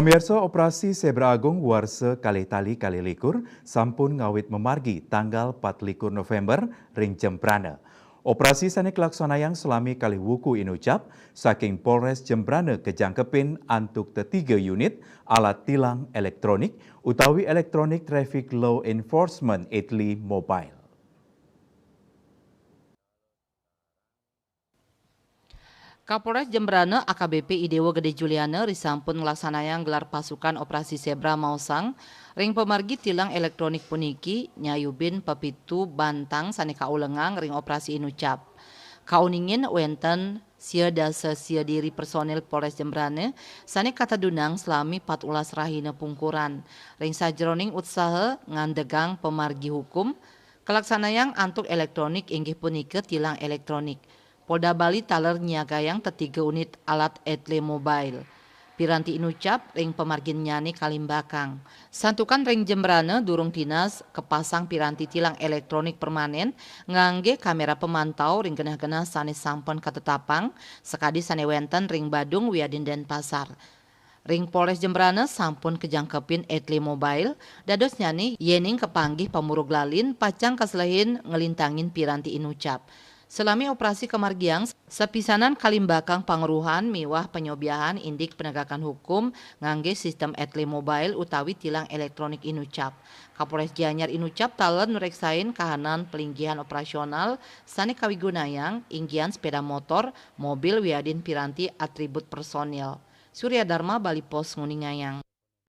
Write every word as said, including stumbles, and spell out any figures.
Pemirsa, operasi Zebra Agung warsa kalih tali kalih likur sampun ngawit mamargi tanggal pat likur November ring Jembrana. Operasi sane kalaksanayang salami kalih wuku inucap saking Polres Jembrana kajangkepin antuk tetiga unit alat tilang elektronik utawi Electronic Traffic Law Enforcement, Etli Mobile. Kapolres Jembrana A K B P I Dewa Gede Juliana risampun nglaksanayang gelar pasukan operasi Zebra maosang ring pamargi tilang elektronik puniki nyayubin pepitu bantang sane kaulengang ring operasi inucap. Kauningin wenten sia dasa sia diri personil Polres Jembrana sane katedunang salami pat ulas rahina pungkuran. Ring sajeroning utsaha ngandegang pamargi hukum, kalaksanayang antuk elektronik inggih punika tilang elektronik. Polda Bali taler nyiagayang tetiga unit alat Etli Mobile. Piranti inucap ring pamarginnyane kalimbakang. Santukan ring Jembrana durung tinas kapasang piranti tilang elektronik permanen ngangge kamera pemantau ring genah-genah sane sampun katetapang, sakadi sane wenten ring Badung wiadin Denpasar. Ring Polres Jembrana sampun kajangkepin Etli Mobile, dadosnyane yening kapanggih pamurug lalin pacang kaselehin nglintangin piranti inucap. Salami operasi kamargiang, sapisanan kalimbakang pangruhan miwah panyobiahan indik penegakan hukum ngangge sistem Etli Mobile utawi tilang elektronik inucap. Kapolres Gianyar inucap taler nureksain kahanan palinggihan operasional sane kawigunayang, inggihan sepeda motor, mobil wiadin piranti atribut personil. Surya Dharma, Bali Post, nguningayang.